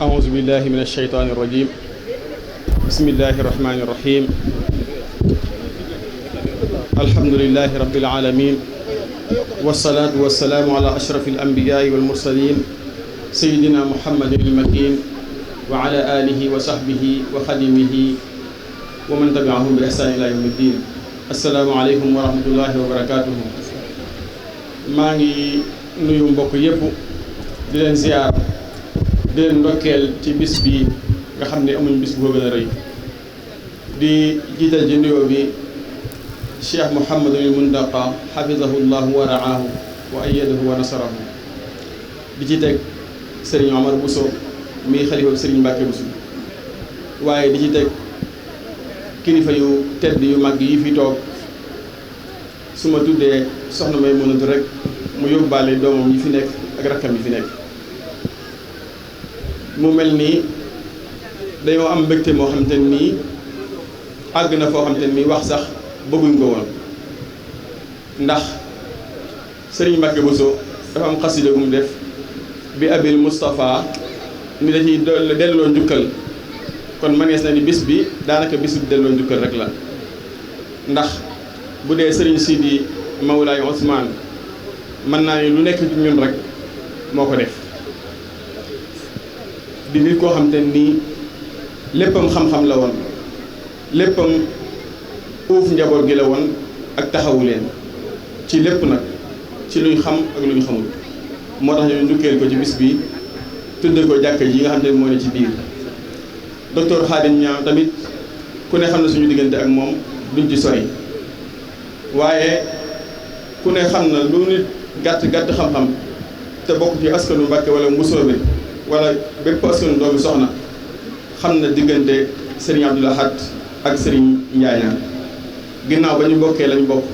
أعوذ بالله من الشيطان الرجيم بسم الله الرحمن الرحيم الحمد لله رب العالمين والصلاة والسلام على أشرف الأنبياء والمرسلين سيدنا محمد المكين وعلى آله وصحبه وخدمه ومن تبعهم بإحسان إلى يوم الدين السلام عليكم ورحمة الله وبركاته maa ngi nuyu mbokk yépp di leen ziar di leen ndokkeel ci bis bi nga xam ne amuñ bis bu ko gën a rëy di jiital ci nuyoo bi Cheikh Mouhamadul Muntaqa xafidahullahu wa raahu wa ayyadahu wa nasarahu di ci teg Serigne Omar Bousso mi xalifa Serigne Mbacke Bousso waaye di ci teg kilifa yu tedd yu mag yi fi toog su ma tuddee soxna may mënatu rek mu yóbbaale doomam yi fi nekk ak rakkam yi fi nekk mu mel nii dañoo am mbégte moo xam te nii àgg na foo xam te nii wax sax bëgguñ ko woon ndax Serigne Mbacke Bousso dafa am xasida gu mu def bi abil Moustapha ni da ciy delloo njukkal kon manees na ni bis bi daanaka bis bi delloo njukkal rek la ndax bu dee Serigne Sidi Mawlaay Ousmane mën naa ni lu nekk ci ñun rek moo ko def di nit koo xam te nii léppam xam-xam la woon léppam uuf njaboot gi la woon ak taxawu leen ci lépp nag ci luñ xam ak luñ xamul moo tax ñu njukkeel ko ci bis bi tudde ko jàkka ji nga xam te moo ne ci biir docteur Khadim Niang tamit ku ne xam ne suñu diggante ak moom duñ ci sori waaye ku ne xam na lu nit gàtt xam-xam te bokk ci askanu Mbàkke wala Mbusoobe wala bépp askanu doomi soxna xam na diggante Serigne Abdou Lahad ak Serigne Ndiaye ginnaaw ba ñu bokkee lañ bokk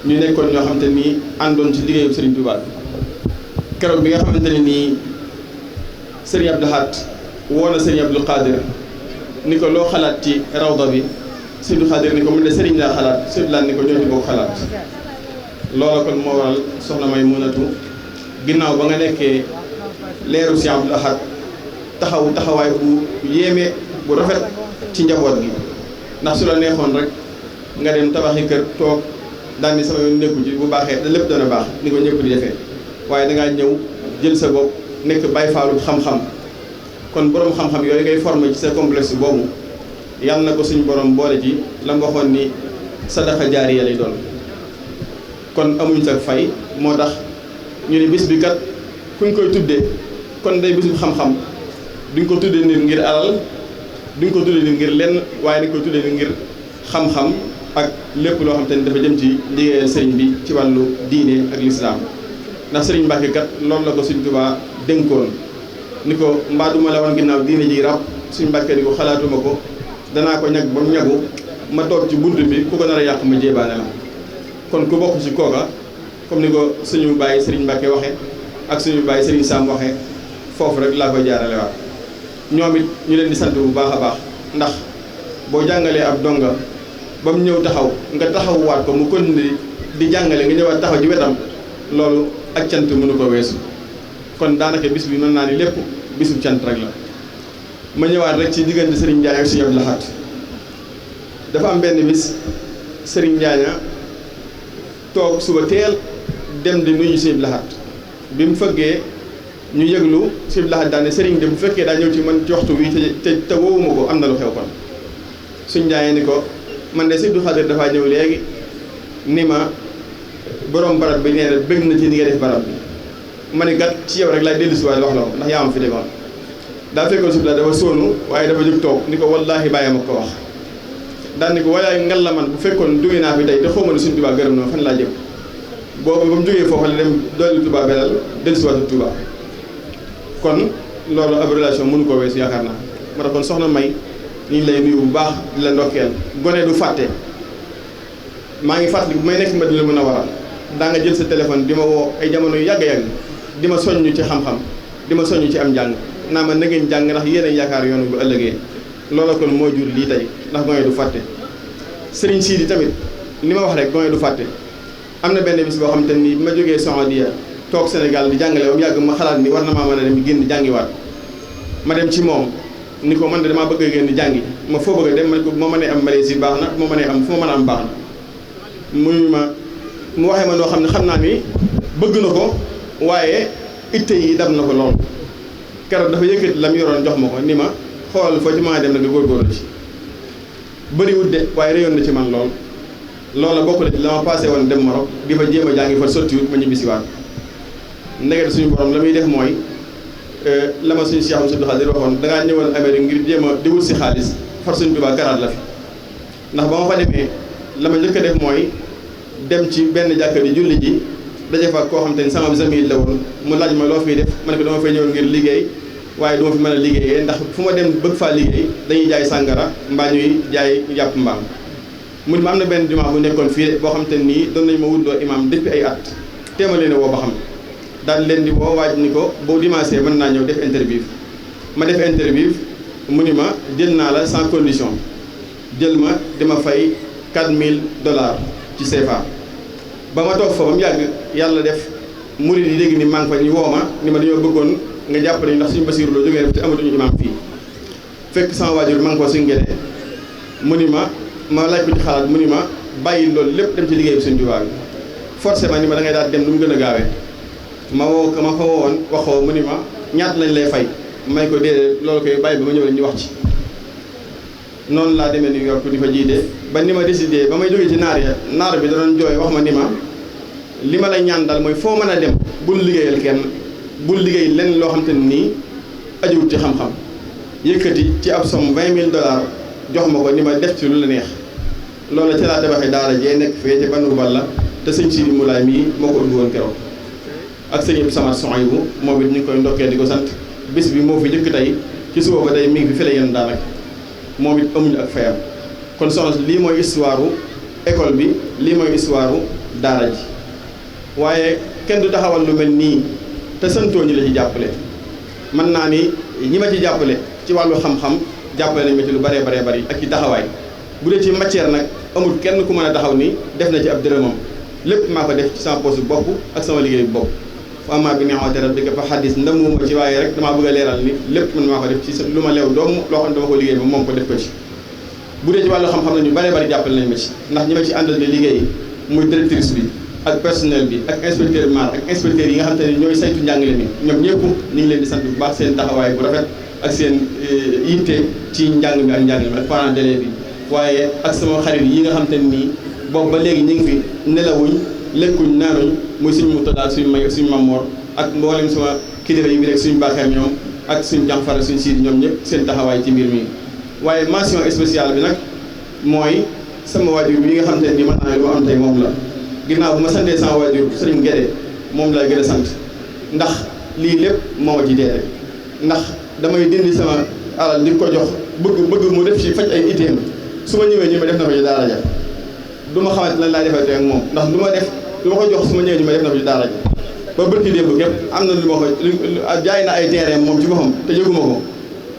ñu nekkoon ñoo xamante nii àndoon ci liggéeyu Serigne Touba keroog bi nga xamante ne nii Serigne Abdou Lahad woo na Serigne Abdou Khadir ni ko loo xalaat ci rawda bi Serigne Abdou Khadir ni ko mu ne Serigne laa xalaat Serigne laa ni ko ñoo ci bokk xalaat loola kon moo waral soxna may mënatu ginnaaw ba nga nekkee leeru si Abdou Lahad taxawaay bu yéeme bu rafet ci njaboot gi ndax su la neexoon rek nga dem tabaxi kër toog daal ni sama yoon nekku ci bu baaxee da lépp dana baax ni ko ñëpp di defee waaye dangaa ñëw jël sa bopp nekk bay faalu xam-xam kon borom xam-xam yooyu ngay formé ci sa complexe boobu yàlla na ko suñu borom boole ci la nga waxoon ni sadaqa jaariya lay doon kon amuñ sa fay moo tax ñu ne bis bi kat kuñ koy tuddee kon day bisu xam-xam duñ ko tuddee nit ngir alal duñ ko tuddee nit ngir lenn waaye dañ ko tuddee nit ngir xam-xam ak lépp loo xam te ne dafa jëm ci liggéeyal sëriñ bi ci wàllu diine ak lislaam ndax sëriñ Mbàkke kat loolu la ko Sëriñ Tuubaa dénkoon ni ko mbaa duma la wan ginnaaw diine ji rab Sëriñ Mbàkke ni ko xalaatuma ko danaa ko ñag ba mu ñagu ma toog ci bunt bi ku ko nar a yàq ma jéebaane la kon ku bokk ci kooka comme ni ko suñu bàyyi Sëriñ Mbàkke waxe ak suñu bàyyi Sëriñ Sam waxe foofu rek laa koy jaarale waat ñoom it ñu leen di sant bu baax a baax ndax boo jàngalee ab donga ba mu ñëw taxaw nga taxawwaat ko mu continuer di jàngale nga ñëwaat taxaw ci wetam loolu ak cant mënu ko weesu kon daanaka bis bi mën naa ni lépp bisu cant rek la ma ñëwaat rek ci diggante Serigne Ndiaye ak Serigne Abdou Lahad dafa am benn bis Serigne Ndiaye toog suba teel dem di nuyu Serigne Abdou Lahad bi mu fëggee ñu yëglu Serigne Abdou Lahad daal ne Serigne de bu fekkee daa ñëw ci man ci waxtu wi te woowuma ko am na lu xew kon suñ Ndiaye ni ko man de Serigne Abdou Khadir dafaa ñëw léegi ni ma borom barab bi nee na bëgg na ci ni nga def barab bi ma ne gat ci yow rek laay dellusiwaat wax la ko ndax yaa ma fi defoon daa fekkoon Serigne dafa sonn waaye dafa jóg toog ni ko wallaahi bàyyi ma ko wax daan ni ko waaye ngal la man bu fekkoon jógee naa fi tey te xawma ne Serigne Touba gërëm na ma fan laa jëm boobu ba mu jógee foofu la dem dolli Touba belal dellusiwaat Touba kon loolu ab relation mënu koo weesu yaakaar naa moo tax kon soxna May ñu ngi lay nuyu bu baax di la ndokkeel gone du fàtte maa ngi fàttali bu may nekk Madina Munawara daa nga jël sa téléphone di ma woo ay jamono yu yàgg-yàgg di ma soññ ci xam-xam di ma soññ ci am njàng naa ma na ngeen jàng ndax yéen a yaakaar yoonu bu ëllëgee loola kon moo jur lii tey ndax gone du fàtte Serigne Sidi tamit li ma wax rek gone du fàtte am na benn bis boo xam te ni bi ma jógee Saudiya toog Sénégal di jàngale ba mu yàgg ma xalaat ni war na maa mën a dem génn jàngiwaat ma dem ci moom ni ko man de damaa bëgg a génn jàngi ma foo bëgg a dem man ko moo mënee am Malaisie baax na moo mënee am fu ma mën a am baax na mu waxee ma noo xam ne xam naa ni bëgg na ko waaye itte yi dab na ko lool keroog dafa yëkkati la mu yoroon jox ma ko ni ma xoolal foo ci mën a dem na nga góorgóorlu ci bëriwul de waaye réyoon na ci man lool loola bokk na ci la ma passé woon dem Maroc di fa jéem a jàngi fa sottiwut ma ñibbisiwaat ndegete suñu borom la muy def mooy la ma suñu Cheikh Moussa Khadir waxoon dangaa ñëwoon Amérique ngir jéem a di wut si xaalis far suñu Tuubaa karaat la fi ndax ba ma fa demee la ma njëkk a def mooy dem ci benn jàkka di julli ji daje fa koo xam te ni sama zamil la woon mu laaj ma loo fiy def ma ne ko dama fay ñëwoon ngir liggéey waaye duma fi mën a liggéeyee ndax fu ma dem bëgg faa liggéey dañuy jaay sàngara mbaa ñuy jaay yàpp mbaam mu ma am na benn jumaa bu nekkoon fii boo xam te nii doon nañu ma wutloo imam depuis ay at téema leen woo ba xam daal leen di woo waaj ni ko boo dimanche mën naa ñëw def interview ma def interview mu ni ma jël naa la sans condition jël ma dima fay $4000 ci CFA ba ma toog fa ba mu yàgg yàlla def murid yi dégg ni maa ngi fa ñu woo ma ni ma dañoo bëggoon nga jàppale ñu ndax suñu Basiiru Lo jógee def te amatuñu imam fii fekk sama waajur maa ngi ko suñu ngedee mu ni ma laaj ko ci xalaat mu ni ma bàyyi loolu lépp dem ci liggéey bi suñu Tuubaa bi forcément ni ma da ngay daal dem nu mu gën a gaawee ma fa woowoon waxoo mu ni ma ñaata lañ lay fay may ko déedéet loolu koy bàyyi ba ma ñëw rek ñu wax ci noonu laa demee New York di fa jiite ba ni ma décidé ba may jógee ci naar bi da doon jooy wax ma ni ma li ma lay ñaan daal mooy foo mën a dem bul liggéeyal kenn bul liggéey lenn loo xam te nii ajuwut ci xam-xam yëkkati ci ab somme $20,000 jox ma ko ni ma def ci lu la neex loolu ci laa tabaxee daara jee nekk fee ci Banu Balla te sëñ Sidi Moulay mii moo ko ubbi woon keroog ak sëñ Ibou Samad Sohaybou moom it ñu ngi koy ndokkee di ko sant bis bi moo fi jëkk tey ci suba ba tey mi ngi fi fële yéen daanaka moom it amuñu ak fayam kon soxna lii mooy histoire école bi lii mooy histoire daara ji waaye kenn du taxawal lu mel nii te santoo ñi la ci jàppale mën naa ni ñi ma ci jàppale ci wàllu xam-xam jàppale nañ ma ci lu bëree bari ak ci taxawaay bu dee ci matière nag amul kenn ku mën a taxaw ni def na ci ab dërëmam lépp maa ko def ci sama poste bopp ak sama liggéey bopp fa amaa bi ni'mati rabbika fa haddis ndamuma ci waaye rek damaa bëgg a leeral ni lépp man maa ko def ci lu ma leew doomu loo xam ne dama ko liggéey ba moom ko def ko ci bu dee ci wàllu xam-xam na ñu bëree bëri jàppale nañ ma ci ndax ñi ma ci àndal di liggéey muy directrice bi ak personnel bi ak inspecteur mar ak inspecteurs yi nga xam te ne ñooy saytu njàngale mi ñoom ñëpp ñu ngi leen di sant bu baax seen taxawaay bu rafet ak seen yitte ci njàng mi ak njàngale mi ak parents d'élèves bi waaye ak sama xarit yi nga xam te ne nii boobu ba léegi ñu ngi fi nelawuñ lekkuñ naanuñ muy suñu Murtada suñu Mamoor ak mboolem sama kilifa yi bi rek suñu baaxeem ñoom ak suñu jànfara suñu siidi ñoom ñëpp seen taxawaay ci mbir mi waaye mention spéciale bi nag mooy sama waajur bi nga xam te ne nii mën naa lu ma am tey moom la ginnaaw bu ma santee sama waajur Sëriñ Gédé moom lay gën a sant ndax lii lépp moo ma ci deere ndax damay dindi sama alal di ko jox bëgg mu def ci faj ay itteem su ma ñëwee ñu ma def na ko ci daara ja du ma xamante lan laay defante ak moom ndax lu ma ko jox su ma ñëwee ñu ma def na ko ci daara ja ba bërki démb képp am na lu ma ko jaay na ay terrain moom ci boppam te yëguma ko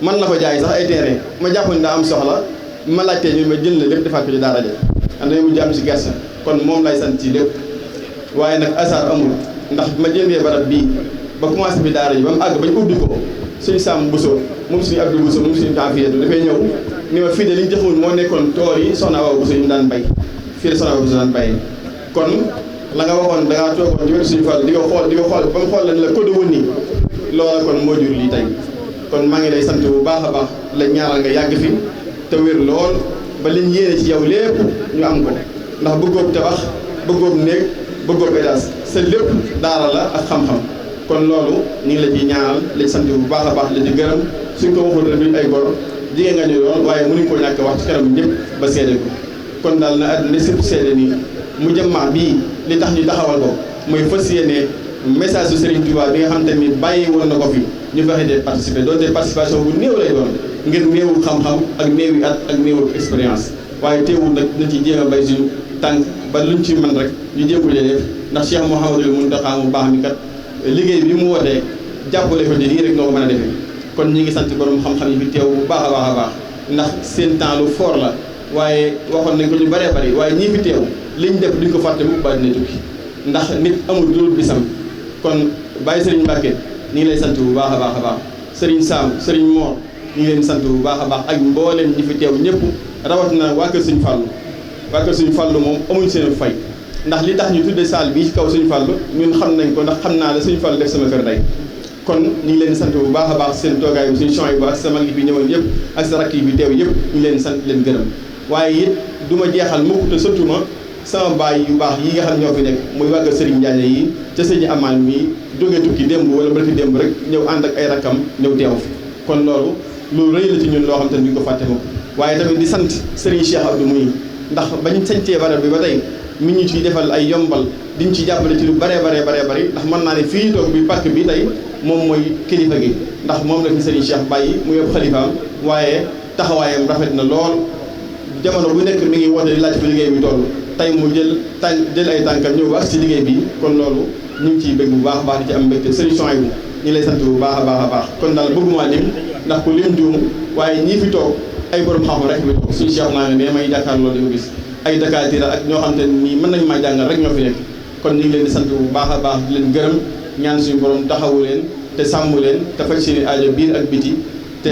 man na ko jaay sax ay terrain ma jàpp ni daa am soxla ma laajtee ñu ma jël na lépp defaat ko ci daara ja am nañu mujj am si gersa kon moom lay sant ci lépp waaye nag asar amul ndax ma jëndee barab bii ba commencé bi daara ji ba mu àgg bañ ubbi ko suñu Sam Bousso moom suñu Abdou Bousso moom suñu Afiyatu dafay ñëw ni ma fii de li ñu joxewul moo nekkoon tool yi soxna Awa Bousso yi mu daan bay fii de soxna Awa Bousso daan bay kon la nga waxoon da ngaa toogoon ci wetu suñu Fall di ko xool ba mu xool la ko doon nii loola kon moo jur lii tey kon maa ngi lay sant bu baax a baax la ñaaral nga yàgg fi te wér lool ba liñ yéene ci yow lépp ñu am ko ndax bëggoob tabax bëggoob néeg bëggoob étage sa lépp daara la ak xam-xam kon loolu ñu ngi la ciy ñaanal la ci sant bu baax a baax la ci gërëm suñ ko waxul rek duñ ay gor jigéen nga ñu lool waaye mënuñ koo ñàkk wax ci kanam ñëpp ba seede ko kon daal na àdduna sépp seede nii mu jëmmaa bii li tax ñu taxawal ko mooy fas yéene message su Serigne Touba bi nga xam te ni bàyyi woon na ko fi ñu fexe de participer doonte participation bu néew lay doon ngir néewul xam-xam ak néewi at ak néewul expérience waaye teewul nag na ci jéem a bay suñu tànk ba luñ ci mën rek ñu jéem ko def ndax Cheikh Mouhamadul Mountakha mu baax mi kat liggéey bi mu wootee jàppale ko nii rek nga ko mën a defee kon ñi ngi sant borom xam-xam yi fi teew bu baax a baax a baax ndax seen temps lu fort la waaye waxoon nañ ko ñu bëree bëri waaye ñii fi teew liñ def duñ ko fàtte mu ba dina tukki ndax nit amul dul bisam kon bàyyi Serigne Mbacke ñu ngi lay sant bu baax a baax a baax Serigne Sam Serigne Mor ñu ngi leen sant bu baax a baax ak mbooleem ñi fi teew ñëpp rawatina waa kër Serigne Fallou waa kër Serigne Fallou moom amuñ seen fay ndax li tax ñu tudde salle bii ci kaw Serigne Fallou ñun xam nañ ko ndax xam naa la Serigne Fallou def sama kër day kon ñu ngi leen sant bu baax a baax seen toogaay bi suñu champs yi bu ak sa mag yi fi ñëwoon yëpp ak sa rakk yi fi teew yëpp ñu leen sant leen gërëm waaye it du ma jeexal mukk te surtout ma sama baay yu baax yi nga xam ñoo fi nekk muy wàggal Serigne Ndiaye yi ca sëñ Amal mi jóge tukki démb wala barki démb rek ñëw ànd ak ay rakkam ñëw teew fi kon loolu lu rëy la ci ñun loo xam te ne duñ ko fàtte moom waaye tamit di sant Serigne Cheikh Abdou muy ndax bañ sañtee barab bi ba tey mi ñu ciy defal ay yombal diñ ci jàppale ci lu baree bari ndax mën naa ne fii toog bi pàkk bi tey moom mooy kilifa gi ndax moom la fi Serigne Cheikh bàyyi mu yóbbu xalifaam waaye taxawaayam rafet na lool jamono bu nekk mi ngi woote di laaj fi liggéey bi toll tey mu jël ay tànkam ñëw ba ak ci liggéey bi kon loolu ñu ngi ciy bëgg bu baax a baax di ci am mbégte Serigne Souhaïbou ñu lay sant bu baax a baax kon daal bëgguma lim ndax ku lim juum waaye ñii fi toog ay borom xam rek bi suñu Cheikh naa ne may jàkkaarloo di ko gis ay dakatira ak ñoo xam te nii mën nañu maa jàngal rek ñoo fi nekk kon ñu ngi leen di sant bu baax a baax di leen gërëm ñaan suñu borom taxawu leen te sàmm leen te faj seeni aajo biir ak biti te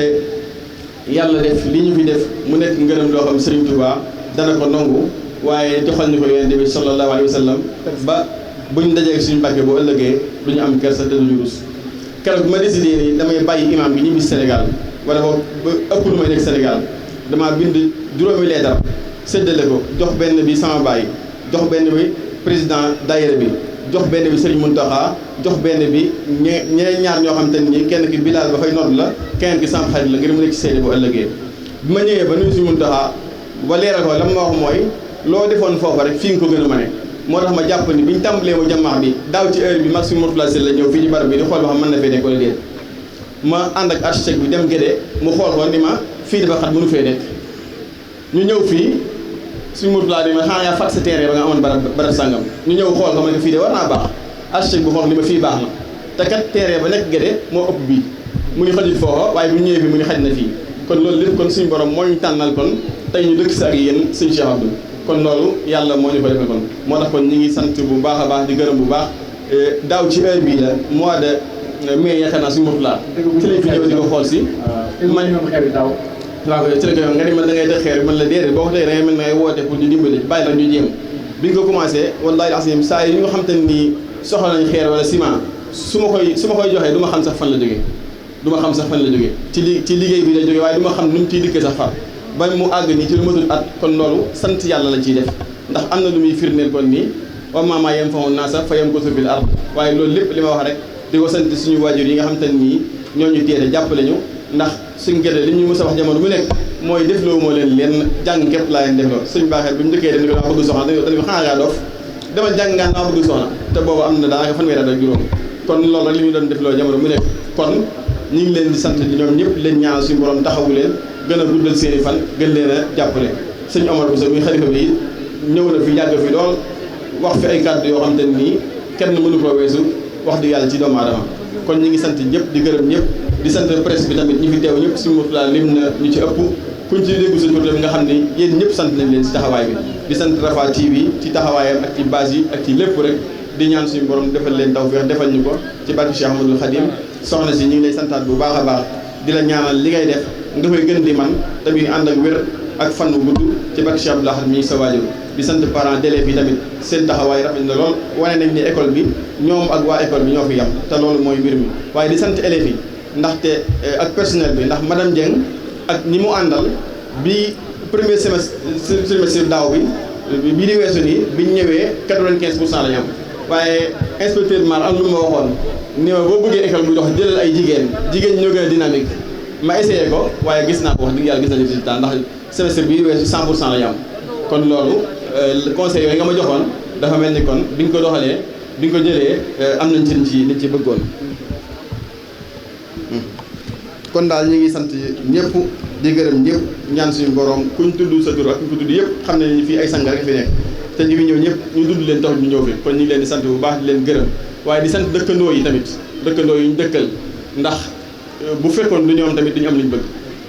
yàlla def li ñu fi def mu nekk ngërëm loo xam Serigne Touba dana ko nangu waaye joxal ñu ko Yonent bi sallallahu alayhi wa sallam ba buñ dajee suñu Mbàkke boo ëllëgee du ñu am kersa te duñu rus keroog bi ma décidé ni damay bàyyi imam bi ñibbi Sénégal wala boobu ba ëpp lu may nekk Sénégal damaa bind juróomi leetar séddale ko jox benn bi sama baay jox benn bi président daayira bi jox benn bi Serigne Mountakha jox benn bi ñeneen ñaar ñoo xam te ni kenn ki Bilal ba fay nodd la keneen ki sama xarit la ngir mu nekk ci seede bu ëllëgee bi ma ñëwee ba nuyu Serigne Mountakha ba leeral ko la ma wax mooy loo defoon foofa rek fii nga ko gën a mane moo tax ma jàpp ni bi ñu tàmbalee mu jàmmaax bi daaw ci heure bi mag suñu Mourtala Sylla la ñëw fii ci barab bi di xool ba xam mën na fee nekk wala déet ma ànd ak architecte bi dem Guédé mu xool ko ni ma fii dafa xat mënu fee nekk ñu ñëw fii suñu Mourtala bi ma xanaa yaa fàtt sa terrain ba nga amoon barab sàngam ñu ñëw xool ko ma ne fii de war naa baax architecte bi xool ni ma fii baax na te kat terrain ba nekk Guédé moo ëpp bii mu ngi xajul foofa waaye bu ñëwee fi mu ngi xaj na fii kon loolu lépp kon suñu borom moo ñu tànnal kon tey ñu dëkk si ak yéen suñu Cheikh Abdou kon loolu yàlla moo ñu ko defee kon moo tax kon ñi ngi sant bu baax a baax di gërëm bu baax daaw ci heure bii la mois de mai yaakaar naa suñu Mourtala ci lañ fi ñëw di ko xool si man waaw ci la ko nga ni man da ngay def xeer man la déedéet boo ko tey da ngay mel na ngay woote pour ñu dimbali bàyyi la ñu jéem bi nga ko commencé wallahi asim saa yi nga xam te nii soxla nañ xeer wala ciment su ma koy joxee du ma xam sax fan la jógee du ma xam sax fan la jógee ci liggéey bi la jógee waaye du ma xam nu mu ciy dikkee sax far ba mu àgg nii ci lu matul at kon loolu sant yàlla la ciy def ndax am na lu muy firndeel kon nii wa maamaa yem fawoon naa sax fa yem ko bil ard waaye loolu lépp li ma wax rek di ko sant suñu waajur yi nga xam te nii ñoo ñu téere jàppale ñu ndax suñ Guédé li ñu mës a wax jamono bu nekk mooy defloo moo leen leen jàng képp laa leen defloo suñ baaxee bi mu njëkkee dañu ko daa bëgg soxna dañu ko xanaa ngaa doof demal jàng ngaan daa bëgg soxna te boobu am na daanaka fanweeri at ak juróom kon loolu rek li ñu doon defloo jamono bu nekk kon ñu ngi leen di sant ñoom ñëpp leen ñaanal suñu borom taxawu leen gën a guddal seeni fan gën leen a jàppale sëñ Omar Bousso muy xalifa bi ñëw na fi yàgg fi lool wax fi ay kàddu yoo xam te nii kenn mënu ko weesu wax di yàlla ci doomu aadama kon ñi ngi sant ñëpp di gërëm ñëpp di sant presse bi tamit ñi fi teew ñëpp suñu Mourtala lim na ñu ci ëpp kuñ ci déggu sa tur tamit nga xam ni yéen ñëpp sant nañ leen ci taxawaay bi di sant Rafah TV ci taxawaayam ak ci base yi ak ci lépp rek di ñaan suñu borom defal leen tawfeex defal ñu ko ci barke Cheikh Ahmadoul Khadim soxna si ñu ngi lay santaat bu baax a baax di la ñaanal li ngay def nga koy gën di man tamit ànd ak wér ak fan wu gudd ci barke Cheikh Abdoul Ahad mi sa waajur di sant parents d'élèves yi tamit seen taxawaay rafet na lool wane nañ ni école bi ñoom ak waa école bi ñoo fi yam te loolu mooy mbir mi waaye di sant élèves yi ndaxte ak personnel bi ndax madame Dieng ak ñi mu àndal bi premier semestre daaw bi bii di weesu nii biñ ñëwee 95% la ñu am waaye inspecteur mar am lu ma waxoon ni ma boo bëggee école bu dox jëlal ay jigéen ñoo gën a dynamique ma essayé ko waaye gis naa ko wax dëgg yàlla gis nañu résultat ndax semestre bii weesu 100% la ñu am kon loolu conseil yooyu nga ma joxoon dafa mel ni kon bi nga ko doxalee bi nga ko jëlee am nañ ci liñ ci bëggoon kon daal ñu ngi sant ñëpp di gërëm ñëpp ñaan suñu borom kuñ tudd sa tur ak kuñ ko tudd yëpp xam ne fii ay sang rek fi nekk te ñu fi ñëw ñëpp ñu tudd leen taxul ñu ñëw fi kon ñu ngi leen di sant bu baax di leen gërëm waaye di sant dëkkandoo yi tamit dëkkandoo yi ñu dëkkal ndax bu fekkoon du ñoom tamit duñu am liñ bëgg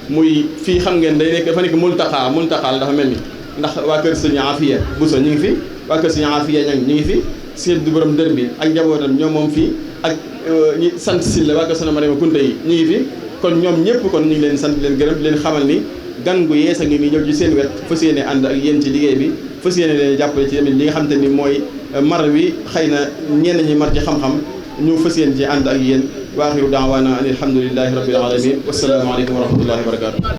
muy fii xam ngeen day nekk dafa nekk multaxaal dafa mel ni ndax waa kër Sëñ Afiya Bousso ñu ngi fi waa kër Sëñ Afiya Ñang ñu ngi fi seen du borom dër bi ak njabootam ñoom moom fii ak ñi sant Sylla waa kër Soxna Mariama Kunta yi ñu ngi fi kon ñoom ñëpp kon ñu ngi leen sant leen gërëm leen xamal ni gan gu yees a ngi nii ñëw ci seen wet fas yéene ànd ak yéen ci liggéey bi fas yéene leen jàppale ci tamit li nga xam te ni mooy mar wi xëy na ñenn ñi mar ci xam-xam ñu fas yéene ci ànd ak yéen wa axiru daawaana an alhamdulillahi rabbil alamin wassalaamu aleykum wa rahmatullahi wa barakatuh